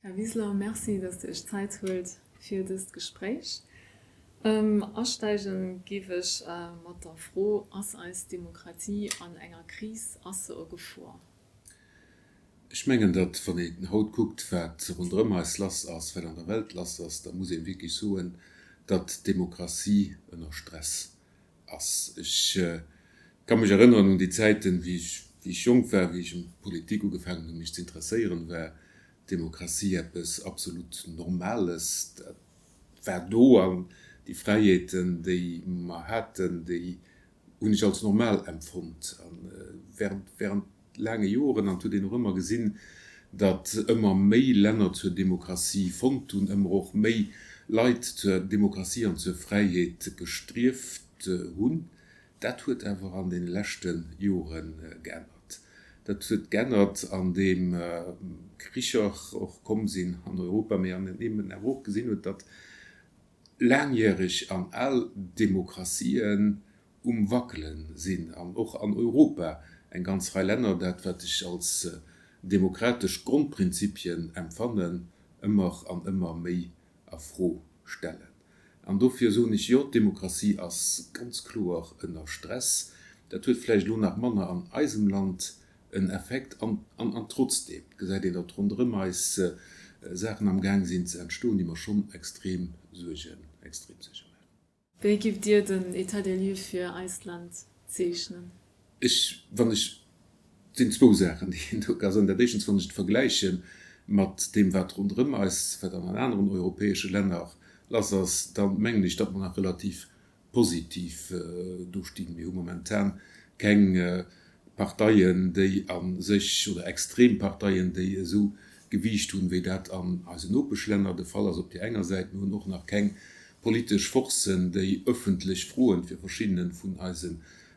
Här Wiseler, Merci, dass Dir Iech Zäit huelt fir dëst Gespréich. Asteigen géif ech mat der Fro, Ass eis Demokratie an enger Kris? Ass se a Gefor? Ech mengen, datt wann een haut kuckt, wat ronderëm eis lass ass, wat an der Welt lass ass, da muss ee wierklech soen, datt d'Demokratie ënner Stress ass. Ech ka mech erënneren un déi Zäiten, wéi ech, wéi ech jonk war, wéi ech ëm d'Politik ugefaangen hunn, mech ze interesséieren, war d'Demokratie eppes absolut Normales. Dat war do an déi Fräiheeten, déi mer haten, déi hunn ech als normal empfonnt. A während, während laange Joren, an et huet een och ëmmer gesinn, datt ëmmer méi Länner zur Demokratie fonnt hunn, ëmmer och méi Leit zur Demokratie an zur Fräiheet gestrieft hunn. Dat huet awer an deene leschte Jore geännert. Dat huet geännert an deem Kricher och komm sinn an Europa, mee an deem een awer och gesinn huet, datt laangjäreg an al Demokratien um Wackelen sinn an och an Europa eng ganz Rei Länner dat, wat ech als demokratesch Grondprinzipien empfannen, ëmmer an ëmmer méi a Fro stellen. An dofir soen ech, jo, d'Demokratie ass ganz kloer ënner Stress. Dat huet vläicht elo nach manner an eisem Land en Effekt. An, an trotzdeem gesäit een, datt ronderëm eis Saachen amgaang sinn ze entstoen, déi mer schonn extrem Suergen, extrem Suerge maachen. Wéi giff Dir den État des lieux fir eist Land zeechnen? Ech, wann ech, et sinn zwou Saachen, déi een do ka soen. Dat éischtens, wann ech et vergläiche mat deem, wat ronderëm eis, wat an aneren europäesche Länner lass ass, da mengen ech, datt mer nach relativ positiv do stinn. Mir hu momentan keng Parteien, déi a sech, oder extrem Parteien, déi esou Gewiicht hunn, wéi dat an eisen Nopeschlänner de Fall ass op där enger Säit. Mir hunn och nach keng politesch Forcen, déi ëffentlech froen, fir verschiddene vun eise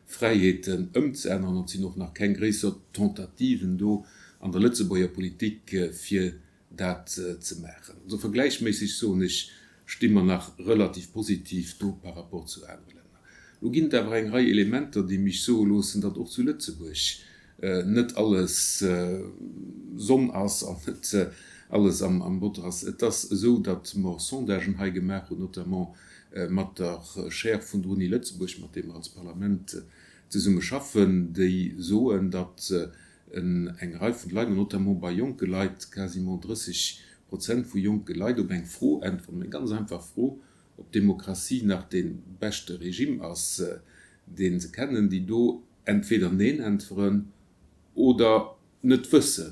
Fräiheeten ëmzeänneren. An et sinn och nach keng gréisser Tentativen do an der Lëtzebuerger Politik, fir dat ze maachen. Also vergläichméisseg, soen ech, sti mer nach relativ positiv do par rapport zu anere Länner. Lo ginn et awer eng Rei Elementer, déi mech soe loossen, datt och zu Lëtzebuerg net alles Sonn ass an net alles am Botter ass. Et ass esou, datt mer Sondagen hei gemaach hunn, notamment mat der Chaire vun der Uni Lëtzebuerg, mat deem mer als Parlament zesumme schaffen, déi soen, datt eng Rei vun de Leit, an notamment bei jonke Leit, quasiment 30 Prozent vu jonke Leit op eng Fro äntweren, eng ganz einfach Fro, ob d'Demokratie nach dee beschte Regime ass, dee se kennen, déi do entweder Neen äntweren oder net wëssen.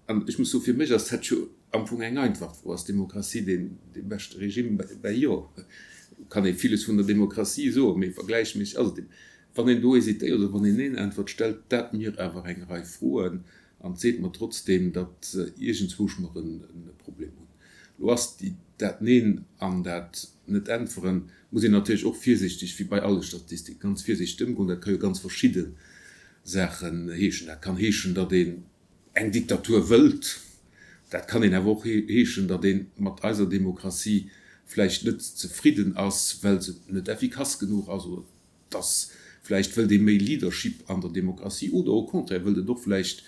An ech muss soen, fir mech ass dat jo am Fong eng einfach Fro, Ass d'Demokratie dee beschte Regime? Ben jo, kann ee villes vun der Demokratie soen, mee vergläichméisseg ass et eben. Wann een do hésitéiert oder wann een Neen äntwert, stellt dat mir awer eng Rei Froen an seet mer trotzdeem, datt iergendzwousch mer e Problem hunn. Lo ass déi, dat Neen an dat Net-Äntweren, muss een natierlech och virsichteg, wéi bei alle Statistiken, ganz virsichteg ëmgoen. Dat ka jo ganz verschidde Saachen heeschen. Dat kann heeschen, datt een eng Diktatur wëllt. Dat kann een awer och heeschen, datt ee mat eiser Demokratie vläicht net zefridden ass, well se net effikass genuch ass, oder datt vläicht wëllt ee méi Leadership an der Demokratie, oder au contraire wëllt et och vläicht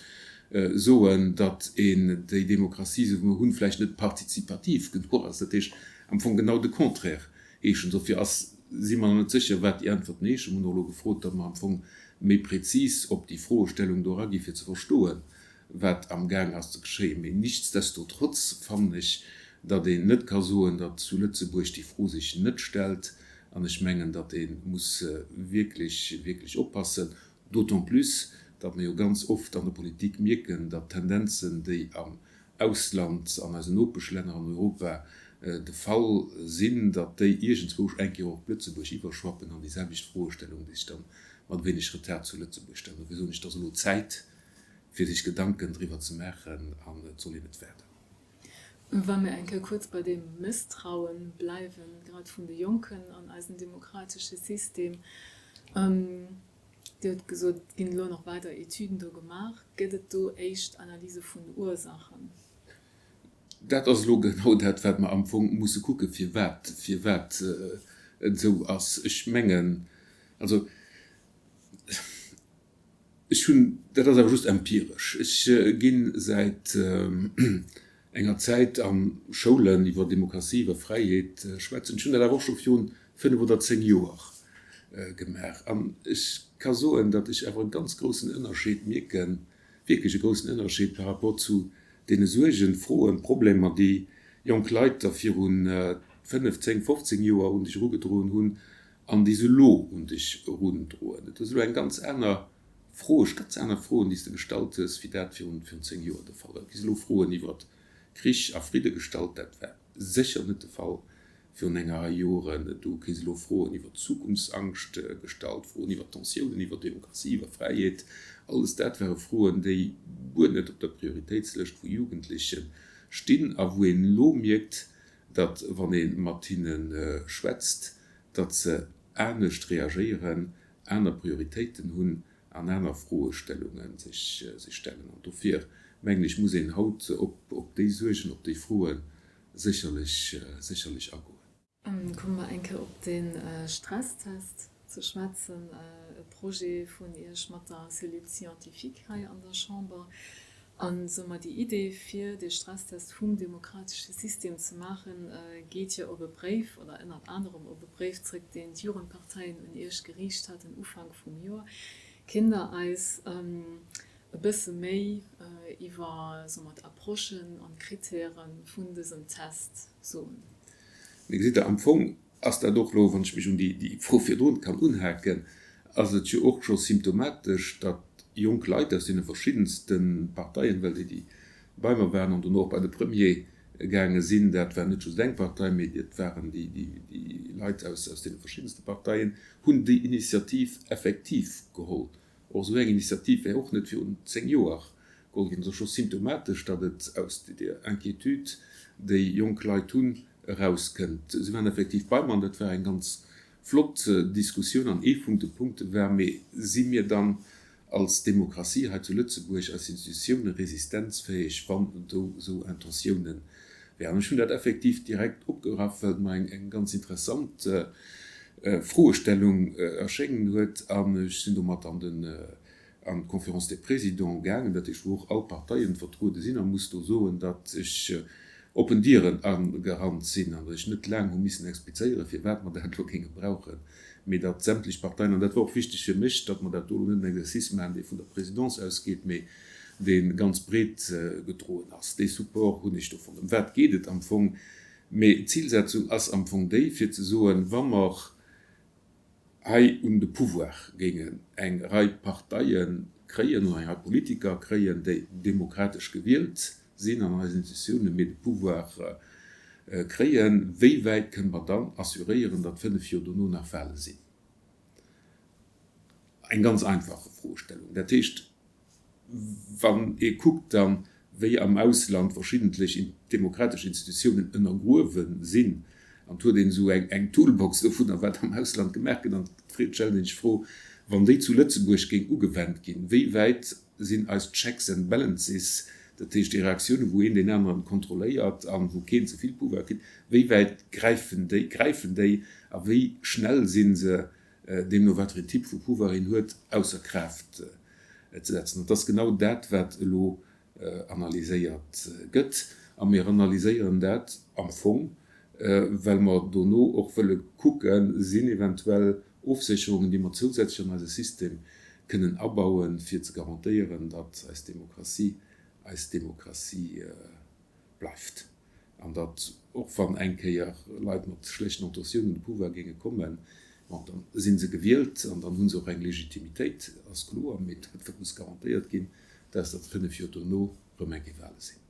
soen, datt een déi Demokratie, esou wéi mer hunn, vläicht net partizipativ genuch ass. Dat heescht am Fong genau de Contraire heeschen. Dofir ass, si mer nach net sécher, wat déi Äntwerten heeschen. Mir hunn och elo gefrot, datt mer am Fong méi prezis op déi Froestellung do eragi fir ze verstoen, wat amgaang ass ze geschéien. Mee nichtsdestotrotz fannen ech, datt een net ka soen, datt zu Lëtzebuerg déi Fro sech net stellt. An ech mengen, datt ee muss wierklech, wierklech oppassen, d'autant plus, datt mer jo ganz oft an der Politik mierken, datt Tendenzen, déi am Ausland, an eisen Nopeschlänner an Europa de Fall sinn, datt déi iergendzwousch eng Kéier och op Lëtzebuerg iwwerschwappen an déi selwecht Froestellung déi sech dann mat e wéineg Retard zu Lëtzebuerg stellen. Dofir soen ech, et ass elo Zäit, fir sech Gedanken driwwer ze maachen an et soll een net waarden. Wa mir eng Kéier kuerz bei deem Mësstrauen bleiwen, grad vun de Jonken an eisen demokratesche System. Dir hutt gesot, et ginn elo nach weider Etüden do gemaach. Gëtt et do éischt Analyse vun Ursachen? Dat ass elo genau dat, wat mer am Fong musse kucken, firwat, firwat et esou ass. Ech mengen, also ech hunn, dat ass awer just empiresch, ech gi säit. enger Zäit a Schoulen iwwer Demokratie, iwwer Fräiheet schwätzen. Ech hunn dat awer och scho virun 5 oder 10 Joer gemaach an ech ka soen, datt ech awer e ganz groussen Ënnerscheed mierken, wierklech e groussen Ënnerscheed par rapport zu deene Suergen, Froen, Problemer, déi jonk Leit der viru 5, 10, 15 Joer un dech erugedroen hunn an déi se elo un dech erundroen. Et ass elo eng ganz aner Froe, ganz aner Froen, déi s de gestallt hues, wéi dat virun 10 Joer de Fall war. Et gi elo Froen iwwert Krich a Fridde gestallt, dat war sécher net de Fall virun enger Rei Joren. Du kriss elo Froen iwwer Zukunftsangscht gestallt, Froen iwwer Tensiounen, iwwer Demokratie, iwwer Fräiheet. Alles dat ware Froen, déi guer net op der Prioritéitslëscht vu Jugendleche stinn a wou een elo mierkt, datt wann ee mat hinne schwätzt, datt se anescht reagéieren, aner Prioritéiten hunn an aner Froestellunge sech stellen. An dofir, mengen ech, muss een haut op déi Suergen, op déi Froe sécherlech, sécherlech agoen. Komme mer eng Kéier op de Stresstest ze schwätzen, e Projet vun Iech mat der Cellule scientifique hei an der Chamber. An soe mer, déi Idee fir dee Stresstest vum demokratesche System ze maachen, geet jo op e Bréif oder ënnert anerem op e Bréif zrëck, deen d'Jugendparteien un Iech geriicht haten Ufank vum Joer. Kinnt Der eis e bësse méi iwwer, soe mer, d'Approchen an d'Kritäre vun dësem Test soen? Mee gesitt Der, am Fong ass dat och elo, wann ech mech un déi Fro virdrun kann unhaken, ass et jo och scho symptomatesch, datt jonk Leit aus deene verschiddenste Parteien, well déi, déi bei mer waren an dono och bei de Premier gaange sinn, dat war net just eng Partei, mee dat waren déi Leit aus deene verschiddenste Parteien, hunn déi Initiativ effektiv geholl. Och esou eng Initiativ wär och net virun 10 Joer geholl ginn. Et ass scho symptomatesch, datt et aus der Inquiétude, déi jonk Leit hunn, erauskënnt. Si waren effektiv bei mer an dat war eng ganz flott Diskussioun an ee vun de Punkte war, Mee si mir dann als Demokratie hei zu Lëtzebuerg, eis Institutioune resistenzfäeg, wann do esou Intentiounen wären? Ech hunn dat effektiv direkt opgegraff, well et mer eng ganz interessant Froestellung erschéngen huet an ech sinn domat an den an d'Conférence des Présidents gaangen, dat heescht wou och all Parteien vertruede sinn, a muss do soen, datt ech oppen Dieren agerannt sinn an datt ech net laang hu missen explizéieren, firwat mer dat elo géinge brauchen, mee datt sämtlech Parteien, an dat war och wichteg fir mech, datt mer dat do elo net en Exercice maachen, dee vun der Présidence ausgeet, mee dee ganz breet gedroen ass. Dee Support hunn ech do fonnt. Ëm wat geet et am Fong? Mee d'Zilsetzung ass am Fong déi, fir ze soen, wa mer hei un de Pouvoir géingen eng Rei Parteie kréien oder eng Rei Politiker kréien, déi demokratesch gewielt sinn an eisen Institutiounen, mee de Pouvoir kréien, wéi wäit kënne mer dann assuréieren, datt 5 Joer dono nach Wale sinn? Eng ganz einfach Froestellung. Dat heescht, Wann ee kuckt dann, wéi am Ausland verschiddentlech demokratesch Institutiounen ënnergruewe sinn, an et huet een esou eng Toolbox dovunner, wat am Ausland gemaach gëtt, an et stellt een sech d'Fro, wann déi zu Lëtzebuerg géing ugewennt ginn, wéi wäit sinn eis Checks and Balances, dat heescht déi Reaktiounen, wou een deen aneren kontrolléiert a wou keen ze vill Pouvoir kritt, wéi wäit gräifen déi, gräifen déi a wéi schnell si se, deemno wat fir een Typ vu Pouvoir een huet, ausser Kraaft ze setzen. An et ass genau dat, wat elo analyséiert gëtt. A mir analyséieren dat am Fong, well mer dono och wëlle kucken, sinn eventuell Ofsécherungen, déi mer zousätzlech an eise System kënnen abauen, fir ze garantéieren, datt eis Demokratie eis Demokratie bleift an datt, och wann eng Kéier Leit mat schlechten Intentiounen un de Pouvoir géinge kommen, bon, da si se gewielt an dann hu se och eng Legitimitéit, ass kloer, mee dat wat muss garantéiert ginn, dat ass, datt 5 Joer dono erëm eng Kéier Wale sinn.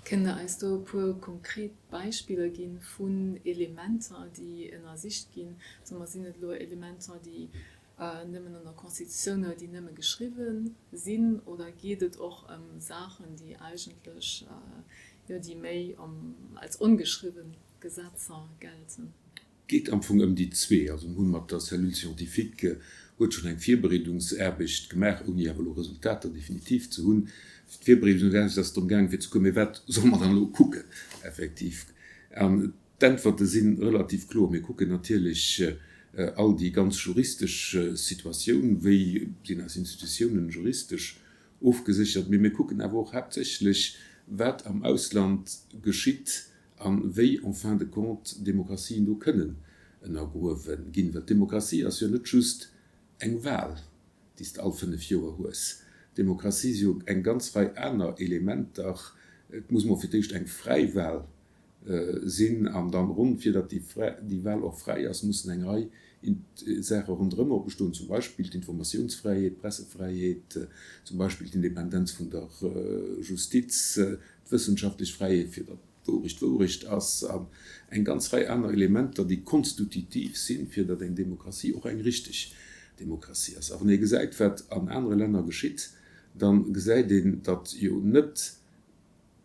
Kënnt Der eis do e puer konkret Beispiller gi vun Elementer, déi ënnersicht ginn? Soe mer, sinn et elo Elementer, déi Nëmmen an der Constitutioun oder déi nëmme geschriwwen sinn? Oder geet et och ëm Saachen, déi eigentlech, jo, déi méi als ongeschriwwen Gesetzer gelten? Geet am Fong ëm déi zwee. Also mir hu mat der Cellule scientifique huet schonn eng Virbereedungsaarbecht gemaach, ouni awer elo Resultater definitiv ze hunn. D'Virbereedungsaarbecht ass drëm gaangen, fir ze kucken, mee wat solle mer dann elo kucken effektiv? An D'Äntwerte si relativ kloer. Mir kucken natierlech all déi ganz juristesch Situatioun, wéi sinn eis Institutiounen juristesch ofgeséchert, mee mir kucken awer och haaptsächlech. wat am Ausland geschitt a wéi en fin de compte Demokratien do kënnen ënnergruewe ginn. Well d'Demokratie ass jo net just eng Wahl, déi s de all 5 Joer hues. D'Demokratie si jo eng ganz Rei aner Elementer. Et muss mol fir d'éischt eng fräi Wahl sinn an dann ronn, fir datt déi Wahl och fräi ass, mussen eng Rei Saache ronderëm och bestoen, zum Beispill d'Informatiounsfräiheet, d'Pressefräiheet, zum Beispill d'Independenz vun der Justiz, d'wëssenschaftlech Fräiheet, fir datt d'Wourecht d'Wourecht ass, an eng ganz Rei aner Elementer, déi konstitutiv sinn, fir datt eng Demokratie och eng richteg Demokratie ass. A wann ee gesäit, wat an anere Länner geschitt, da gesäit een, datt jo net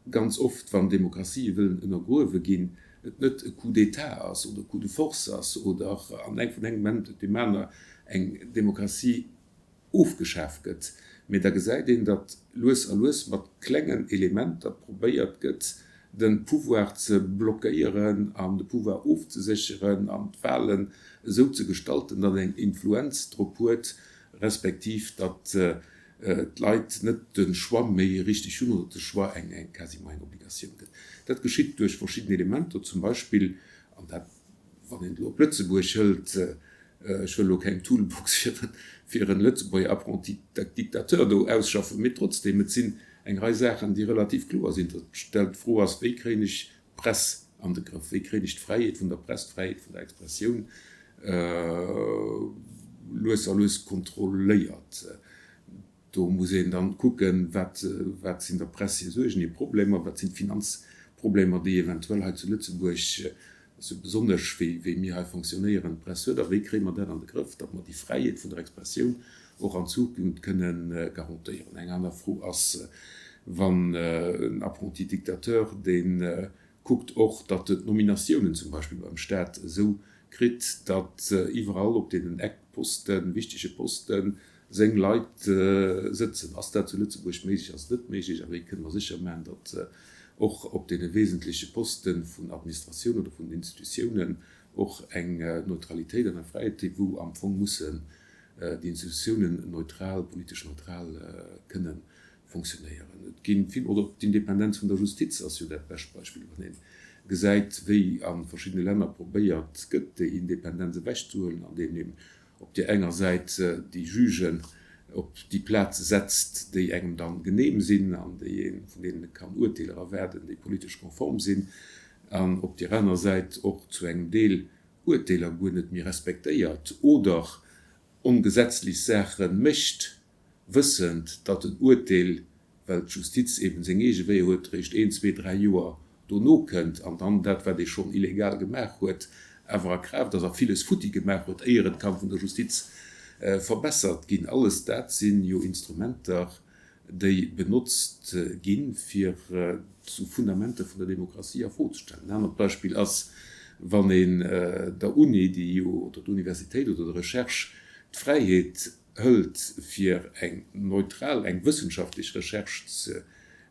ganz oft, wann Demokratië wëllen ënnergruewe ginn, et net e Coup d'État ass oder e Coup de force ass oder an eng vun engem Moment op deem aner eng Demokratie ofgeschaf gëtt, mee da gesäit een, datt lues a lues mat klengen Elementer probéiert gëtt, de Pouvoir ze blockéieren an de Pouvoir ofzesécheren an d'Wahlen esou ze gestalten, datt een Influenz drop huet, respektiv datt d'Leit net de Choix méi richteg hunn oder de Choix eng quasiment eng Obligatioun gëtt. Dat geschitt duerch verschidden Elementer, zum Beispill, an dat, wann een et elo op Lëtzebuerg hëlt, ech wëll elo keng Toolbox fir en Lëtzebuerger Apprenti dictateur do ausschaffen, mee trotzdem, et sinn eng Rei Saachen, déi relativ kloer sinn. Dat stellt d'Fro ass, wéi kréien ech d'Press an de Grëff, wéi kréien ech d'Fräiheet vun der Press, d'Fräiheet vun der Expressioun lues a lues kontrolléiert. Do muss een dann kucken, wat, wat sinn der Press hir Suergen, hir Problemer, wat sinn d'Finanzproblemer, déi eventuell hei zu Lëtzebuerg, esou besonnesch wéi, wéi mir hei fonctionnéieren, d'Press huet a wéi kréie mer dat an de Grëff, datt mer déi Fräiheet vun der Expressioun och an Zukunft kënnen garantéieren. Eng aner Fro ass, wann en Apprenti dictateur, dee kuckt och, datt en d'Nominatiounen zum Beispill beim Stat esou kritt, datt iwwerall op deenen Eckposten, wichtege Posten, seng Leit sëtzen. Ass dat zu Lëtzebuerg méiglech, ass et net méiglech? A wéi kënne mer sécher maachen, datt och op deene wesentleche Poste vun Administratioun oder vun Institutiounen och eng Neutralitéit an eng Fräiheet, déi wou am Fong mussen déi Institutiounen neutral, politesch neutral kënnen fonctionnéieren. Et gi vill, oder d'Independenz vun der Justiz ass jo dat bescht Beispill, wann ee gesäit, wéi a verschiddene Länner probéiert gëtt, déi Independenz ewechzehuelen, andeem een op där enger Säit déi Jugen op déi Plaze setzt, déi engem dann genehm sinn an déi ee vun deenen e kann Urteeler erwaarden, déi politesch konform sinn, an op där aner Säit och zu engem Deel Urteeler guer net méi respektéiert oder ongesetzlech Saache mécht, wëssend, datt en Urteel, well d'Justiz eben seng eege Weeër huet, réischt een, zwee, dräi Joer dono kënnt an dann dat, wat ee schonn illegal gemaach huet, awer a Kraaft ass a villes futti gemaach huet, éier et ka vun der Justiz verbessert ginn. Alles dat si jo Instrumenter, déi benotzt ginn, fir esou Fundamenter vun der Demokratie a Fro ze stellen. En anert Beispill ass, wann een der Uni, déi jo, oder der Universitéit oder der Recherche d'Fräiheet hëlt, fir eng neutral, eng wëssenschaftlech Recherche ze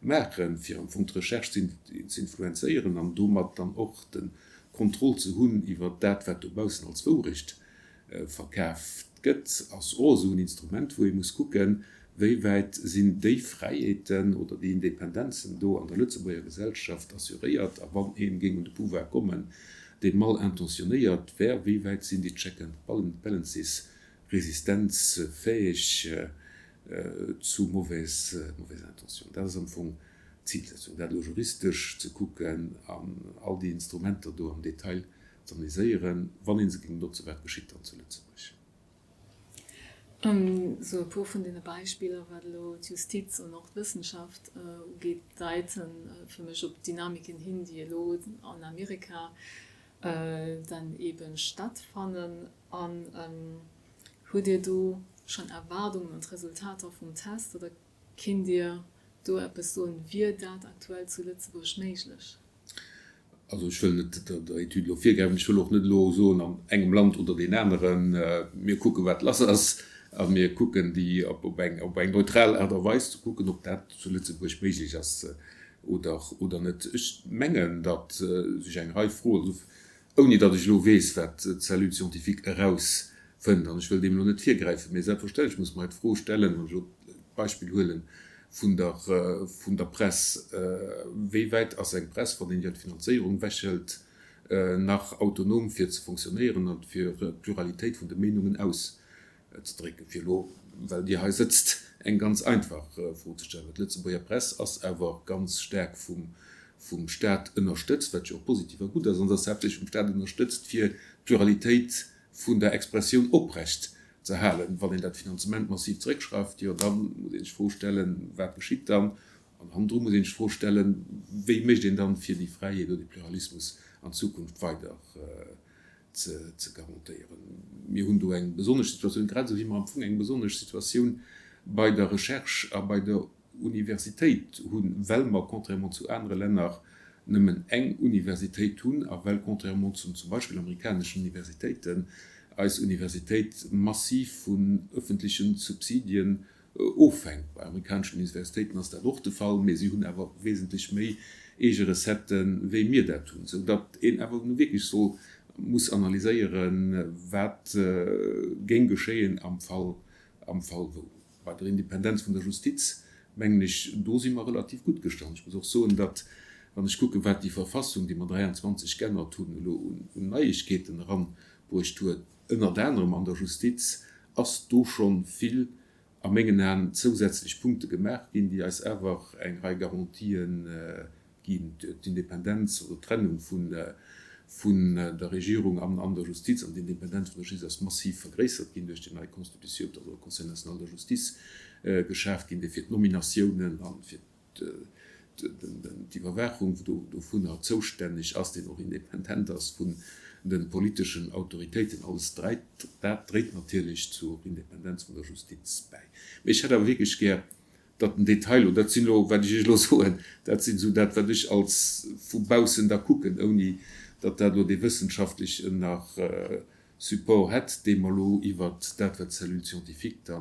maachen, fir am Fong d'Recherche ze influenzéieren an domat dann och de Contrôle ze hunn iwwer dat, wat dobaussen als Wourecht verkaaft gëtt, ass och esou en Instrument, wou ee muss kucken, wéi wäit sinn déi Fräiheeten oder déi Independenzen do an der Lëtzebuerger Gesellschaft assuréiert a wann ee géing un de Pouvoir kommen, dee mal intentionnéiert wär, wéi wäit sinn déi Check and Balances resistenzfäeg zu mauvaise intention. Dat ass am Fong d'Zilsetzung, dat elo juristesch ze kucken an all déi Instrumenter do am Detail ze analyséieren, wann ee se géing benotzen, wat geschitt dann zu Lëtzebuerg. Esou e puer vun deene Beispiller, wat elo d'Justiz an och d'Wëssenschaft ugeet, deite fir mech op Dynamiken hin, déi elo an Amerika dann eebe stattfannen. An hutt Dir do schonn Erwaardungen un d'Resultater vum Test oder kinnt Dir do eppes soen? Wier dat aktuell zu Lëtzebuerg méiglech? Also ech wëll net der Etüd elo virgräifen. Ech wëll och net elo soen, an engem Land oder deen aneren, mir kucken, wat lass ass, a mir kucken déi op eng op eng neutral Aart a Weis ze kucken, ob dat zu Lëtzebuerg méiglech ass oder oder net. Ech mengen, datt sech eng Rei Froen, ouni datt ech elo weess, wat d'Cellule scientifique erausfënnt, an ech wëll deem elo net virgräifen, mee selbstverständlech muss mer eis d'Fro stellen, wann ech elo d'Beispill huelen. vun der, vun der Press. Wéi wäit ass eng Press, wann een hir d'Finanzéierung wechhëlt, nach autonom fir ze fonctionnéieren an fir d'Pluralitéit vun de Meenungen auszedrécken? Fir elo, well Dir hei sëtzt, eng ganz einfach Fro ze stellen. Well d'Lëtzebuerger Press ass awer ganz staark vum, vum Stat ënnerstëtzt, wat jo och positiv a gutt ass, an se ass haaptsächlech vum Stat ënnerstëtzt, fir d'Pluralitéit vun der Expressioun oprecht ze halen. Wann een dat Finanzement massiv zeréckschrauft, jo da muss ee sech d'Fro stellen, wat geschitt dann? An hannendru muss ee sech d'Fro stellen, wéi mécht een dann, fir déi Fräiheet oder dee Pluralismus an Zukunft weider ze garantéieren? Mir hunn do eng besonnesch Situatioun, grad esou wéi mer am Fong eng besonnesch Situatioun bei der Recherche a bei der Universitéit hunn, well mer, contrairement zu anere Länner, nëmmen eng Universitéit hunn a well, contrairement zu zum Beispill amerikaneschen Universitéiten, eis Universitéit massiv vun öffentlechen Subsidien ofhänkt. Bei amerikaneschen Universitéiten ass dat och de Fall, mee si hunn awer wesentlech méi eege Recetten, wéi mir dat hunn, sou datt een awer nu wierklech soll, muss analyséieren, wat géing geschéien am Fall, am Fall wou. Bei der Independenz vun der Justiz, mengen ech, do si mer relativ gutt gestallt. Ech muss och soen, datt, wann ech kucken, wat déi Verfassung, déi mer 23 g'ännert hunn, elo un Neiegkeeten eranbruecht huet, ënnert anerem an der Justiz, ass do scho vill a mengen Aen zousätzlech Punkte gemaach ginn, déi eis awer eng Rei Garantien ginn, d'Independenz oder d'Trennung vun der Regierung an der Justiz an d'Independenz vun der Justiz ass massiv vergréissert ginn duerch déi nei Constitutioun, et ass och e Conseil national de justice geschaaft ginn, dee fir d'Nominatiounen a fir d'Iwwerwaachung dovunner zoustänneg ass, deen och independent ass vun de politeschen Autoritéiten. Alles dat dréit natierlech zur Independenz vun der Justiz bäi. Mee ech hätt awer wierklech gär, datt den Detail, oder dat sinn elo, wat ech Iech elo soen, dat sinn esou dat, wat ech als vu baussen da kucken, ouni datt dat elo dee wëssenschaftlechen nach Support hätt, dee mer elo iwwert dat, wat d'Cellule scientifique da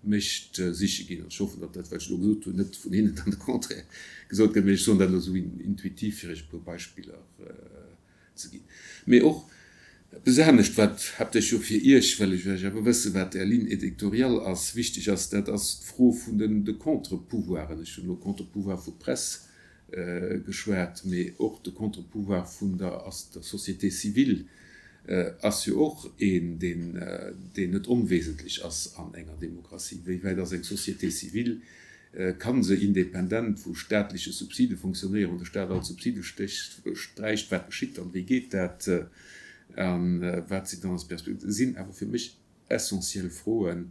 mécht, siche ginn. An ech hoffen, datt dat, wat ech elo gesot hunn, net vun hinnen dann de Contraire gesot gëtt, mee ech soen dat elo esou intuitiv, fir Iech e puer Beispiller ze ginn. Mee och eppes anescht, wat haaptsächlech jo fir Iech, well ech ech awer wësse wat Är Ligne édictoriale ass, wichteg ass, dat ass d'Fro vun den de Contre-pouvoiren. Ech hunn elo Contre-pouvoir vu Press geschwat, mee och de Contre-pouvoir vun der der Société civile ass jo och een, deen deen net onwesentlech ass an enger Demokratie. Wéi wäit ass eng Société civile Ka se independent vu staatleche Subside fonctionnéieren, wann de Staat all d'Subside sträicht? Wat geschitt dann? Wéi geet dat? A wat sinn dann eis Perspektiven? Sinn awer fir mech essentiell Froen,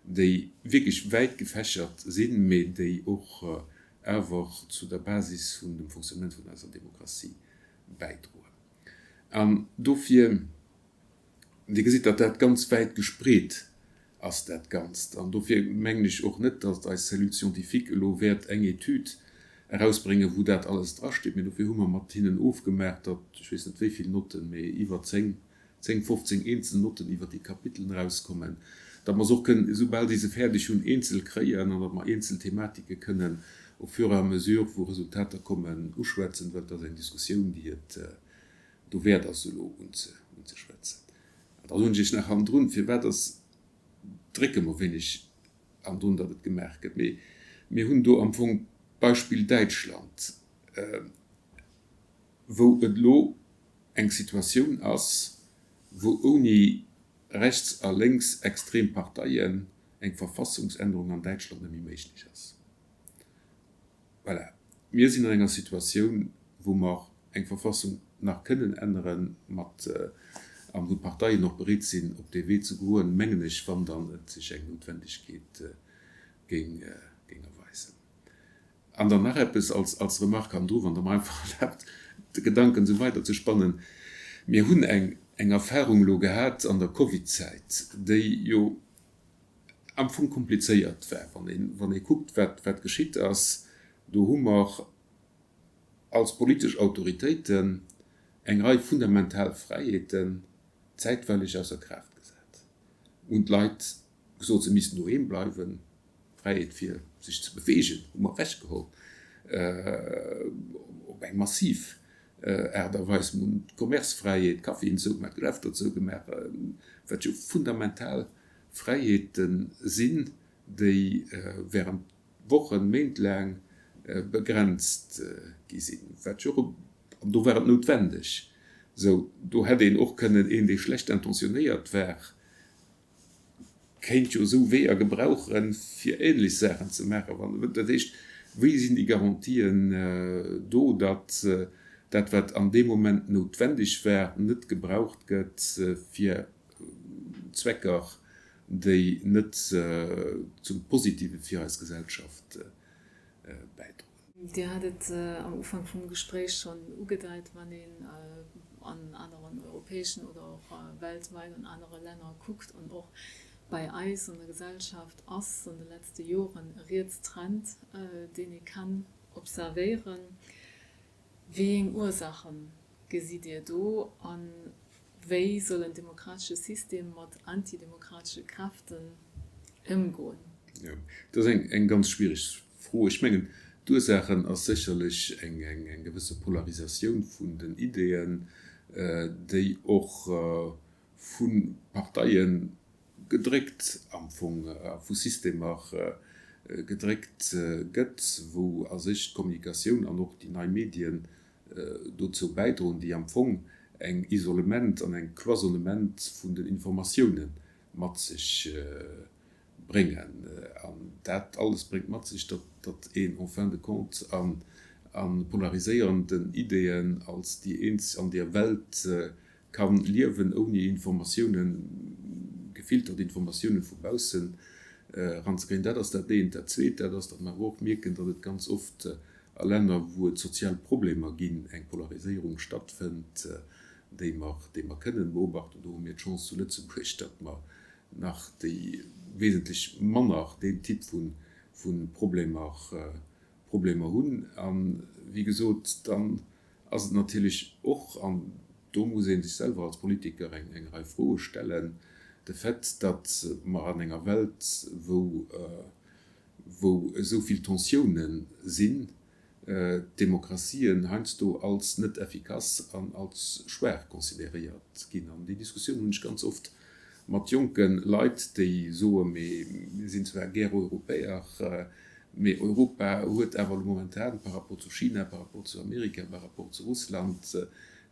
déi wierklech wäit gefächert sinn, mee déi och awer zu der Basis vun dem Fonctionnement vun eiser Demokratie bäidroen. An dofir. Dir gesitt, datt dat ganz wäit gespreet ass, dat Ganzt. An dofir mengen ech och net, datt eis Cellule scientifique elo wäert eng Etüd erausbréngen, wou dat alles drasteet. Mee dofir hu mer mat hinnen ofgemaach, datt, ech weess net wéi vill Notten, mee iwwer 10, 10, 15 eenzel Notten iwwer déi Kapitelen erauskommen, datt mer se och kënnen, esoubal déi se fäerdeg hunn, eenzel kréien an datt mer eenzel Thematike kënnen au fur et à mesure, wou Resultater kommen, uschwätzen, well et ass eng Diskussioun, déi et dowäert ass elo unzeschwätzen. An da soen ech Iech nach hannendrun, firwat ass, drécke mer wéineg hannendrun, datt et gemaach gëtt, mee mir hunn do am Fong d'Beispill Däitschland, wou et elo eng Situatioun ass, wou ouni rechts a lénks extrem Parteien eng Verfassungsännerung an Däitschland net méi méiglech ass. Voilà, mir sinn an enger Situatioun, wou mer eng Verfassung nach kënnen änneren, mat, an wou d'Parteien och bereet sinn, op dee Wee ze goen, mengen ech, wann dann et sech eng Noutwendegkeet géing, géing erweisen. An dann nach eppes als, als Remarque hannendru, wann Der mer einfach erlaabt, de Gedanken esou weiderzespannen. Mir hunn eng, eng Erfahrung elo gehat an der Covidzäit, déi jo am Fong komplizéiert war, wann een, wann ee kuckt, wat, wat geschitt ass. Do hu mer als politesch Autoritéiten eng Rei fundamental Fräiheeten zäitweileg ausser Kraaft gesat, hunn d'Leit gesot, se missten doheem bleiwen, d'Fräiheet fir sech ze beweegen hu mer ewechgeholl op eng massiv Aart a Weis. Mer hunn d'Commercefräiheet, d'Caféen zougemaach, d'Geschäfter zougemaach, wat jo fundamental Fräiheete sinn, déi während. Wochen, Méint laang begrenzt gi sinn, wat jo och, an do war et noutwendeg esou, do hätt een och kënnen, een dee schlecht intentionéiert war, kéint jo esou Weeër gebrauchen, fir ähnlech Saachen ze maachen. Wann, dat heescht, wéi sinn déi Garantien do, datt dat, wat an deem Moment noutwendeg war, net gebraucht gëtt fir Zwecker, déi net zum Positive fir eis Gesellschaft bäidroen. Dir hat et am Ufank vum Gespréich schonn ugedeit, wann een an aneren europäeschen oder och weltwäit an anere Länner kuckt an och bei eis an der Gesellschaft ass an de letzte Joren e Rietstrend, deen ee kann observéieren. Wéieng Ursachen gesitt Dir do a wéi soll en demokratesche System mat antidemokratesche Kräften ëmgoen? Jo, dat ass eng ganz schwiereg Fro. Ech mengen, d'Ursaachen ass sécherlech eng gewësse Polarisatioun vun den Ideeën, déi och vu Parteie gedréckt am Fong a vu Systemer gedréckt gëtt, wou a sech d'Kommunikatioun an och déi nei Medien dozou bäidroen, déi am Fong eng Isolement an eng Cloisonnement vun den Informatioune mat sech bréngen. An dat alles bréngt mat sech, datt een en fin de compte a polariséierenden Ideeën als déi eenzeg an der Welt Kann liewen ouni Informatiounen, gefiltert Informatiounen vu baussen eranzekréien. Dat ass dat eent. Dat zweet, dat ass, datt mer awer och mierken, datt et ganz oft a Länner, wou et sozial Problemer ginn, eng Polariséierung stattfënnt, déi mer, déi mer kënnen beobachten. Do hu mir d'Chance zu Lëtzebuerg, datt mer nach déi wesentlech manner deen Typ vu Problemer, Problemer hunn. A wéi gesot, dann ass et natierlech och, an do muss ee sech selwer als Politiker eng Rei Froe stellen, de Fait, datt mer an enger Welt, wou wou esou vill Tensiounen sinn, d'Demokratien heiansdo als net effikass an als schwaach consideréiert ginn. An déi Diskussioun hunn ech ganz oft mat jonke Leit, déi soe mee mir sinn zwar gär Europäer, Mee Europa huet awer elo momentan par rapport zu China, par rapport zu Amerika, par rapport zu Russland,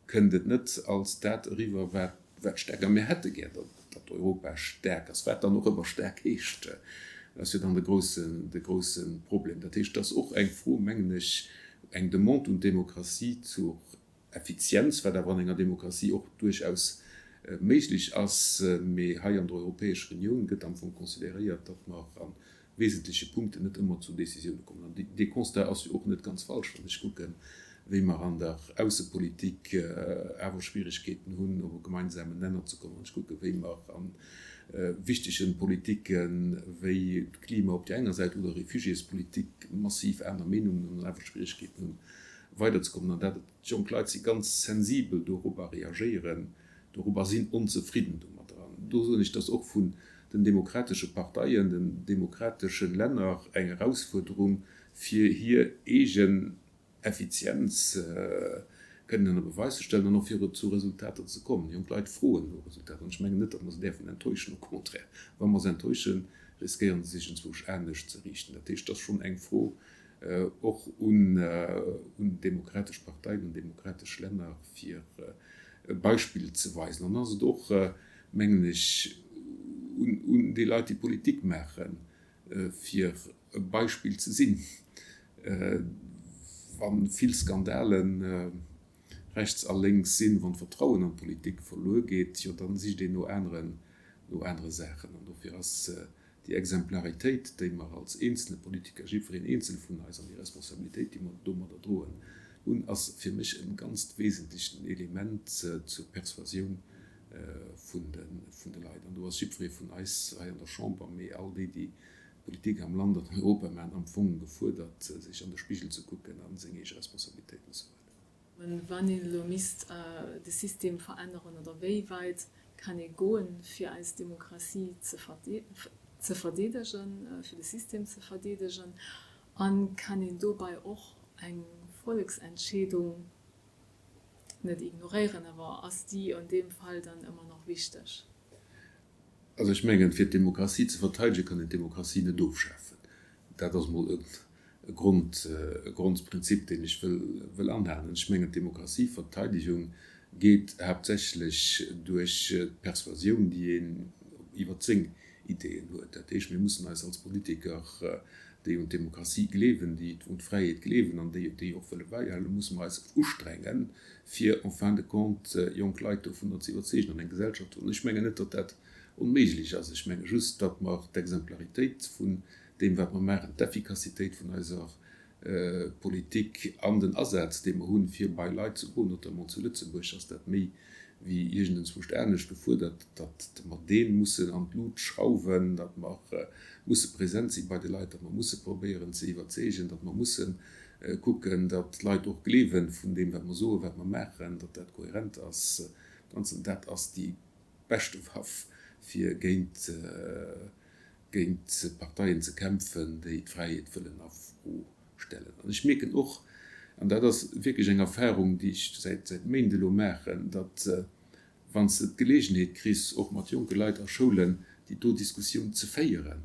kënnt et net als dat eriwwer, wat wat staark. A mir hätte gär, datt Europa staark ass, wat dann och ëmmer staark heescht, ass jo dann de groussen, de grousse Problem. Dat heescht, et ass och eng Fro, mengen ech, eng Demande un d'Demokratie zur Effizienz, wat awer an enger Demokratie och duerchaus méiglech ass, mee hei an der Europäescher Unioun gëtt am Fong consideréiert, datt mer a wesentleche Punkten net ëmmer zu Décisioune kommen. An dee Constat ass jo och net ganz falsch, wann ech kucken, wéi mer an der Aussepolitik awer Schwierigkeeten hunn, op e gemeinsamen Nenner ze kommen, wann ech kucken, wéi mer a wichtege Politike wéi d'Klima op där enger Säit oder Réfugiéspolitik massiv aner Meenungen hunn an awer Schwierigkeeten hunn, weiderzekommen an dat jonk Leit si ganz sensibel dorobber, reagéieren dorobber, sinn onzefridden domadder. An do soen ech, dass och vun den demokratesche Parteien, den demokratesche Länner eng Erausfuerderung fir hir eegen Effizienz kënnen ënner Beweis ze stellen an och fir zu Resultater ze kommen. Jonk Leit froen no Resultater an ech mengen net, datt mer se däerfen enttäuschen. Au contraire, wa mer se enttäuschen, riskéieren se sech enzwousch anescht ze riichten. Dat heescht, et ass schonn eng Fro och un demokratesch Parteien, un demokratesch Länner, fir e Beispill ze weisen. An ass et och, mengen ech, un déi Leit, déi Politik maachen, fir e Beispill ze sinn, wa vill Skandale rechts a lénks sinn, wann d'Vertrauen an d'Politik verluer geet, jo da sicht een no anere Saachen. An dofir ass Déi Exemplaritéit, déi mer als eenzelne Politiker, jiddwereen eenzel vun eis, an déi Responsabilitéit, déi mer domadder droen, hunn, ass fir mech e ganzt wesentlechen Element zur Persuasioun vun de Leit. An do ass jiddweree vun eis hei an der Chamber, mee all déi, déi Politik am Land an Europa maachen, am Fong gefuerdert, sech an de Spigel ze kucken a seng eege Responsabilitéiten ze huelen. Wann een elo misst de System veränneren, oder wéi weit kann ee goen, fir eis Demokratie ze verdeedegen, fir de System ze verdeedegen, a kann een dobei och eng Volleksentscheedung net ignoréieren, awer ass déi an deem Fall dann ëmmer nach wichteg? Also ech mengen, fir d'Demokratie ze verteidegen, kann een d'Demokratie net ofschafen. Dat ass emol e Grond, e Grondprinzip, deen ech wëll anhalen. Ech mengen, d'Demokratieverteidegung geet haaptsächlech duerch d'Persuasioun, déi een iwwert seng Ideeën huet. Dat heescht, mir mussen eis als Politiker, déi un d'Demokratie gleewen, déi un d'Fräiheet gleewen an déi déi och wëlle bäihalen, musse mer eis ustrengen, fir en fin de compte jonk Leit dovunner ze iwwerzeegen an eng Gesellschaft. An ech mengen net, datt dat onméiglech ass. Ech menge just, datt mer d'Exemplaritéit vun deem, wat mer maachen, d'Effikassitéit vun eiser Politik an den Asaz, dee mer hunn, fir bei Leit ze goen, notamment zu Lëtzebuerg ass dat méi wéi iergendenzwousch anescht gefuerdert, datt mer dee mussen an d'Lut schrauwen, datt mer musse present si bei de Leit, datt mer musse probéieren ze iwwerzeegen, datt mer musse kucken, datt d'Leit och gleewen vun deem, wat mer soen, wat mer maachen, datt dat kohärent ass. Ganzen dat ass déi beschte Waff, fir géint géint Parteien ze kämpfen, déi d'Fräiheet wëllen a Fro stellen. An ech mierken och, an dat ass wierklech eng Erfahrung, déi ech säit säit Méint elo maachen, datt wann s de d'Geleegenheet kriss, och mat jonke Leit a Schoulen déi do Diskussioun ze féieren,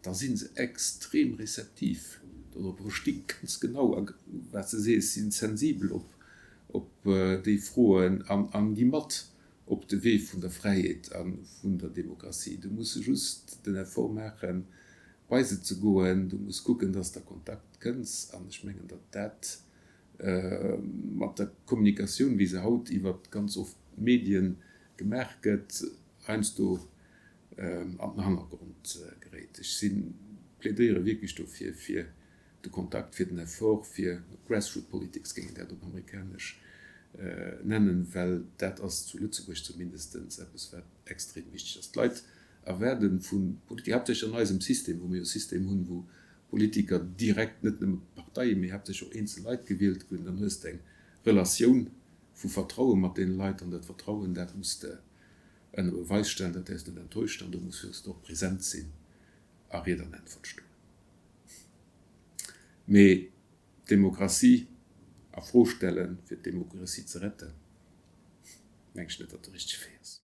da si se extrem rezeptiv dorop, versti ganz genau, wat s de sees, sinn sensibel op op déi Froen an an gi mat op de Wee vun der Fräiheet a vun der Demokratie. Du muss just den Effort maachen, bei se ze goen. Du muss kucken, dass de a Kontakt kënns. An ech mengen, datt dat mat der Kommunikatioun, wéi se haut iwwer ganz oft d'Medien gemaach gëtt, heiansdo an den Hannergrond geréit. Ech si plädéiere wierklech dofir, fir de Kontakt, fir den Effort, fir Grassroot Politics géing een dat op amerikanesch nennen, well dat ass zu Lëtzebuerg zumindestens eppes wat extrem wichteg ass. D'Leit erwaarde vu Politiker, haaptsächlech an eisem System, wou mir jo e System hunn, wou Politiker direkt, net nëmme Parteien, mee haaptsächlech och eenzel Leit gewielt ginn, dann hues de eng Relatioun vu Vertraue mat deene Leit an dat Vertrauen, dat muss de ënner Beweis stellen, dat däerfs net enttäuschen an do muss de och present sinn a Ried an Äntwert stoen. Mee d'Demokratie a Fro stellen, fir d'Demokratie ze retten, meng ech net, datt de richtege Wee ass.